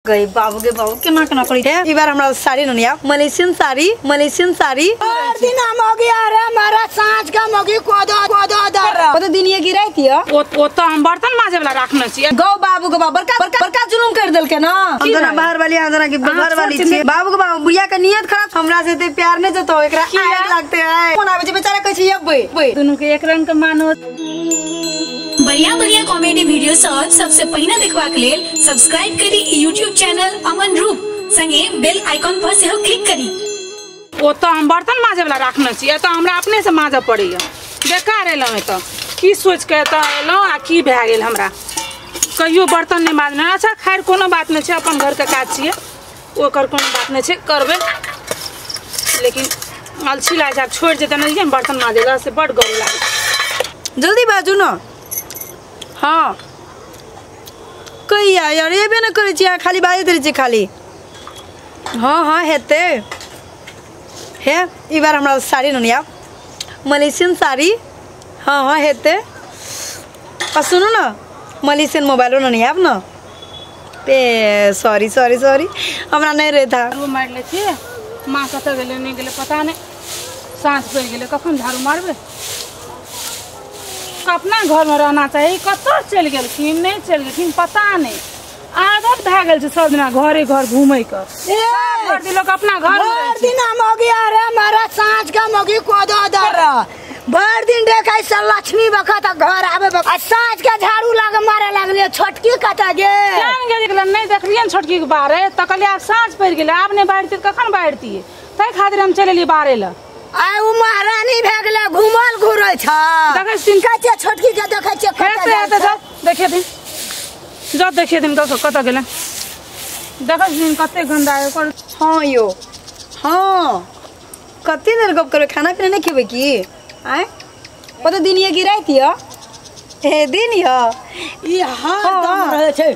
गई बाबू के बाबू केना केना करी है। ई बार हमरा साड़ी न लिया, मलेशियन साड़ी, मलेशियन साड़ी। हर दिन हम हो गया रे मारा साँझ का मगी कोदो कोदो दर कत दिन ये गिराई थियो। ओ तो हम बर्तन माजे वाला रखने छी। गौ बाबू के बाबू बड़का बड़का बड़का जुलुम कर देलके ना। हम जना बाहर वाली आ जना के घर वाली छी। बाबू के बाबू बुढ़िया के नियत खराब, हमरा से ते प्यार नहीं जतो, एकरा आग लागते है। फोन आवे छै बेचारा कहै छै अबे दुनु के एक रंग के मानो। बढ़िया बढ़िया कॉमेडी वीडियो सब सबसे पहिने देखबाक लेल सब्सक्राइब करी यूट्यूब चैनल अमन रूप संगे बेल आइकॉन पर सेहो क्लिक करी। ओ तो हम बर्तन माजे वाला रखने छी, एतऽ हमरा अपने से माजे पड़ैया। बेकार एलहुँ एतऽ, की सोच के एतऽ एलहुँ आ की भए गेल हमरा। कहियो बर्तन नहीं माजने। अच्छा खैर कोनो बात नहीं छै, अपन घर के काज छियै, ओकर कोनो बात नहीं छै, करबै। लेकिन अलसी लागै छै, आब छोड़ि जेतै नहि बर्तन माजे ला से बड गरम लागै। जल्दी बाजू न। हाँ कहिया यार एबे न करै छी, खाली बाजैत रहै छी खाली। हाँ हाँ हेतै हे। ई बार हमरा साड़ी न लिया, मलेशियन साड़ी। हाँ हाँ हेतै। आ सुनू न, मलेशियन मोबाइलो न आब न। ए सॉरी सॉरी सॉरी, हमरा नहीं रहे था। झाड़ू मारि लै छियै, माँ कतऽ गेलै नहि गेलै पता नहि, साँझ पड़ि गेलै, कखन झाड़ू मारबै। अपना घर में रहना चाही, कतऽ चलि गेलखिन नहि चलि गेलखिन पता नहि। आदत भए गेल छै सब दिना घरे घर घूमै के। भरि दिन लोक अपना घर में रहै छै। भरि दिन हम हो गया रे मारा साँझ का मगी कोदो दर भरि दिन देखै से लक्ष्मी बखत घर आबे बखत साँझ के झाड़ू लाग मारे लागलियै। छोटकी कतऽ गेल? केहन गेल नहि देखलियै ने छोटकी के बाहरे, तऽ कहलियै आब साँझ पड़ि गेलै, आब नहि बाहरतियै तऽ कखन बाहरतियै, ताहि खातिर हम चलि एलियै बाहरे लए। आइ उ महारानी भए गेलै, घुमल घुरै छ। देखै छियै कहै छोटकी के देखै छियै हेतै हेतै, जाउ देखिए दिन, जाउ देखिए दिन कतऽ गेलै। देखै छियै कते गन्दा है ओकर। हाँ यो हाँ कते देर गप करबै, खाना पीना नहीं खेबै की? आँय कत दिन ये की राति यऽ? ए दिन यऽ ई हरदम रहै छै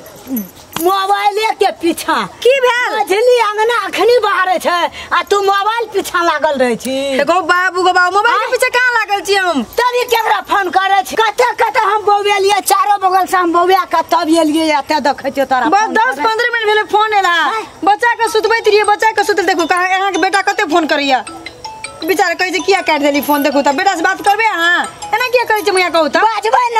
मोबाइले के पीछा। की भेल? मझली अंगना अखनी बाहरे छै आ तू मोबाइल पीछा लागल रहै छी। देखो बाबू गो बाबू मोबाइल के पीछे कहाँ लागल छी हम? तब ई केकरा फोन करै छी? कते कते हम बौएलियै, चारो बगल से हम बौआ के तब एलियै, एते देखै छियै तोरा। बस 10-15 मिनट भेलै फोन एला। बच्चा के सुतबैत रहियै, बच्चा के सुतल देखू कहाँ अहाँके बेटा कते फोन करैया। बेचारा कहै छै किया काटि देली फोन, देखू तऽ बेटा से बात करबै अहाँ? एना किया करै छै मैया कहू तऽ? बाजबै न,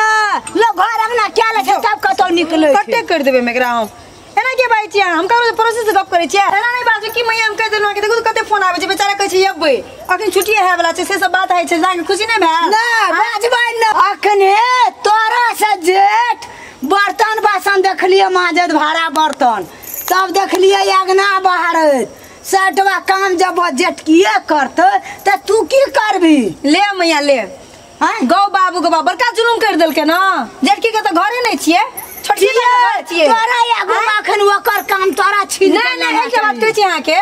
लोग घर अंगना क्या लै छै तब कतौ निकलै छै। कते करि देबै एकरा हम? एना किया बाजै छियै अहाँ? हम ककरो पड़ोसी से गप करै छियै? एना नहि बाजू कि मैया हम कहि देलहुँ अहाँके, देखू तऽ कते फोन आबै छै। बेचारा कहै छै अबै, अखन छुट्टी होय वाला छै, से सब बात होइ छै, जाके खुशी नहि भेल? नहि बाजबै न। अखने तोरा से जेठ बर्तन बासन देखलियै माजैत, भाड़ा बर्तन तब देखलियै अंगना बहारैत, सटवा काम जब जेठकिए करते त तू की करबी? ले मैया ले। गौ बाबू के बाबू बड़का जुलुम कर देलके ना। जेठकी के तऽ घरे नहीं छियै, छोटकी के घर छियै। तोरा एगो अखन ओकर काम तोरा छीन। नहीं नहीं एक बात कहै छी अहाँके,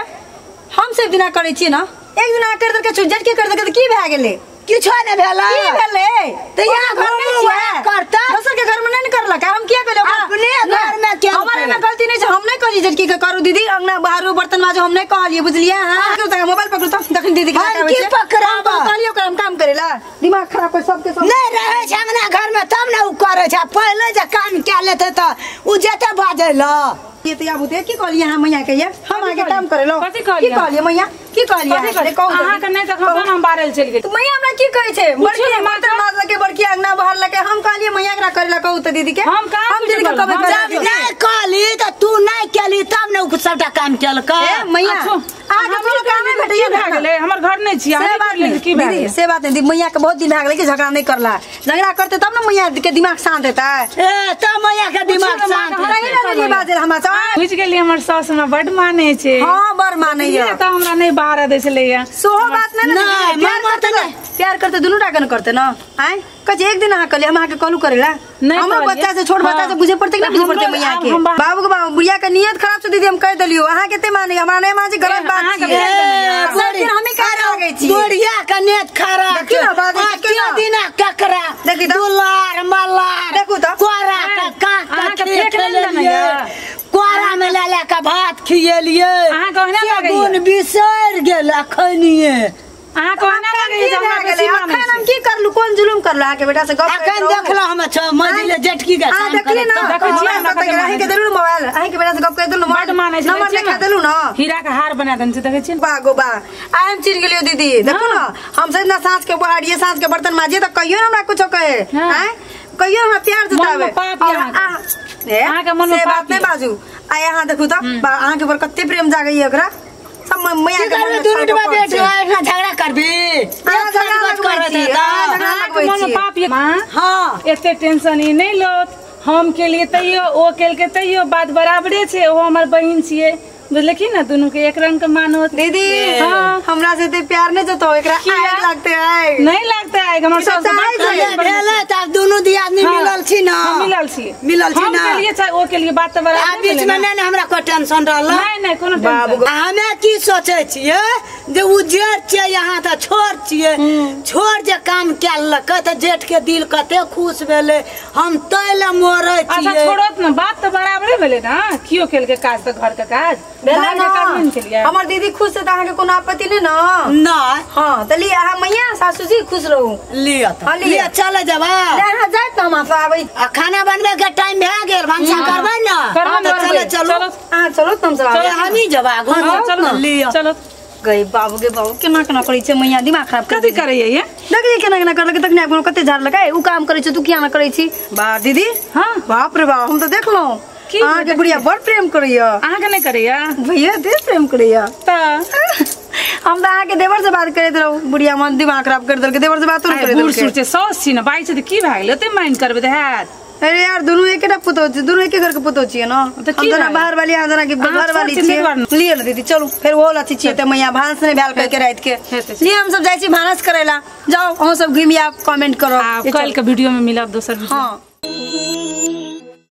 हम सब दिना करै छियै ना, एक दिना कर देलके, जेठकी कर देलके तऽ की भए गेलै? किछो नहि भेलै। की भेलै? तऽ यहाँ घर में छियै करतै, दोसर के घर में नहीं करलक, हम किया कहलियै? अपने घर में क्या? हमारे में गलती नहीं छै, हम नहीं कहलियै जेठकी के करू दीदी अंगना बहारू बर्तन माजू, हम नहीं कहलियै, बुझलियै अहाँ? मोबाइल पकड़ू तऽ देखिन दीदी के हम की पकड़ब? कहलियै ओकरा हम काम करेला, दिमाग खराब कर सबके सब। नहीं रहै छै अंगना घर में तब ने उ करै छै, पहिले जे काम कए लेतै तऽ उ जेतै बाजै लए। ये तो आबू की कहलियै अहाँ मैया के? हम आगे काम करेलो कथी कहलियै? की कहलियै मैया? की कहलियै? अहाँ के नहि देखब तहन हम बाहर चलि गेली। मैया हमरा की कहै छै? बड़की बर्तन माजलकै, बड़की अंगना बहारलकै, हम कहलियै मैया एकरा करेला कहू तऽ दीदी के। हम कहाँ हम दीदी के कहबै? जब नहि कहली तऽ तू नहि केली तब ने उ सबटा काम केलकै। ए मैया अहाँके कोनो काम नहि भेटैया? भए गेलै हमर घर नहि छियै, से बात नहि की भए गेलै? से बात नहि, मैया के बहुत दिन भए गेलै कि झगड़ा नहि करला, झगड़ा करतै तब ने मैया के दिमाग शांत हेतै। ए तब मैया के दिमाग शांत हेतै। बाजल हमरा बुझि गेलियै, हमर सास हमरा बड मानै छै। हाँ बड़ मानैया, तऽ हमरा नहि बाहर दै छलैया। सोहो बात नहि ने, प्यार करते दुनू टा के ने करते ना। आँय कहै छै एक दिन अहाँ कहलियै, हम अहाँके कहलू करेला? हमरो बच्चा से छोट बच्चा से बुझे पड़तै कि नहि बुझे पड़तै मैया के? बाबू के बाबू बुढ़िया के नियत खराब छै दीदी, हम कहि देलियौ अहाँ कते मानै, हमरा नहि मानै, गलत बात छियै। सब दिन हमी काहे लागै छी? बुढ़िया के नियत खराब देखियौ ने बाजै छै केना दिना ककरा देखी तऽ दुलार मलार देखू तऽ कोरा के काक के फेक लेलियै, कोरा में ले ले के भात खियेलियै, अहाँ के ओहिना लागैया गुण बिसरि गेल अखनिये। अहाँ के ओहिना लागैया जे हमरा बेसी मानै? अखन हम की करलु, कोन जुलुम करलु अहाँके बेटा से गप? अखन देखलहुँ हम मझिले जेठकी के देखली ना, देखै छियै अहीं के देलु मोबाइल, अहीं के बेटा से गप कर देलु। बड मानै। छै नंबर देखा देलु न हीरा के हार बना देने छै देखै छी बा गो बा I am चिन्ह गेलियो दीदी देखो न हम से ना साँझ के बुहारिए साँझ के बर्तन माजिए त कहियो न हमरा कुछो कहे हैं कहियो हमरा प्यार जतावे अहाँ के मन में से बात नहीं बाजू आ यहाँ देखू त अहाँ के ऊपर कते प्रेम जागैया एकरा सब मैया के मन में दुनू डबा बेट एकरा झगड़ा करबी झगड़ा के मन में पाप ये मां हां एते टेंशन ई नहीं लोत हम के लिए तैयो ओ के लिए तैयो बात बराबरे छे ओ हमर बहिन छिए बुझले की ना दुनू के एक रंग के मानो दीदी हां हमरा से ते प्यार नहीं जतो एकरा आग लागते है नहीं लगते है हमर सब भेलै त दुनू दियादनी मिलल छी ना मिलल छी मिलल छी हम ना के लिए चाहे ओ के लिए बात त बराबर आ बीच में नहीं हमरा कोई टेंशन रहल नहीं नहीं कोनो टेंशन हमे की सोचे छिए जे उ जेठ छिए यहाँ त छोड़ छिए छोड़ जे काम केलक त जेठ के दिल कते खुश भेलै हम तैले मरै छिए अच्छा छोड़त ना बात त बराबरे भेलै ना कियो केल के काज त घर के काज हमर दीदी खुश है त अहाँ के कोनो आपत्ति नहीं ना ना हां त लिया अहाँ मैया सासू जी खुश रहू लिया त लिया चले जबा ले अहाँ जाइत न हम आबै आ खाना बनबै के टाइम भए गेल भनसा करबै ना त चले चलो अहाँ चलो त हम सब आबै हमही जबा आगू चलो लिया चलो गई बाबू के बाबू केना केना करै छै मैया दिमाग खराब कथी करैया ये देखलियै केना केना करलकै तखने आबि कते झाड़लकै उ काम करै छै तू किया ना करै छी बा दीदी हां बाप रे बाप हम त देखलौं अहाँ के बुढ़िया बड़ प्रेम करैया अहाँ के नहीं करैया भैया दे प्रेम करैया त हम त अहाँ के देवर से बात करैत रहू बुढ़िया मन दिमाग खराब कर देलकै देवर से बातो नहीं करैत बूढ़ सूढ़ छै साउस छी ना बाई छै त की भए गेलै ओते माइंड करबै त हैत अरे यार दुनू एकेटा पुतोह छै दुनू एके घर के पुतोह छियै ना हम जना बाहर वाली अहाँ जना के घर वाली छियै लिअ ने दीदी चलू फेर ओहो लथी छियै त मैया भानस नहीं भेल कह के रात के लिअ हम सब जाइ छी भानस करैला जाओ अहाँ सब घुमि आब कमेंट करब कल के वीडियो में मिलब दोसर वीडियो हां।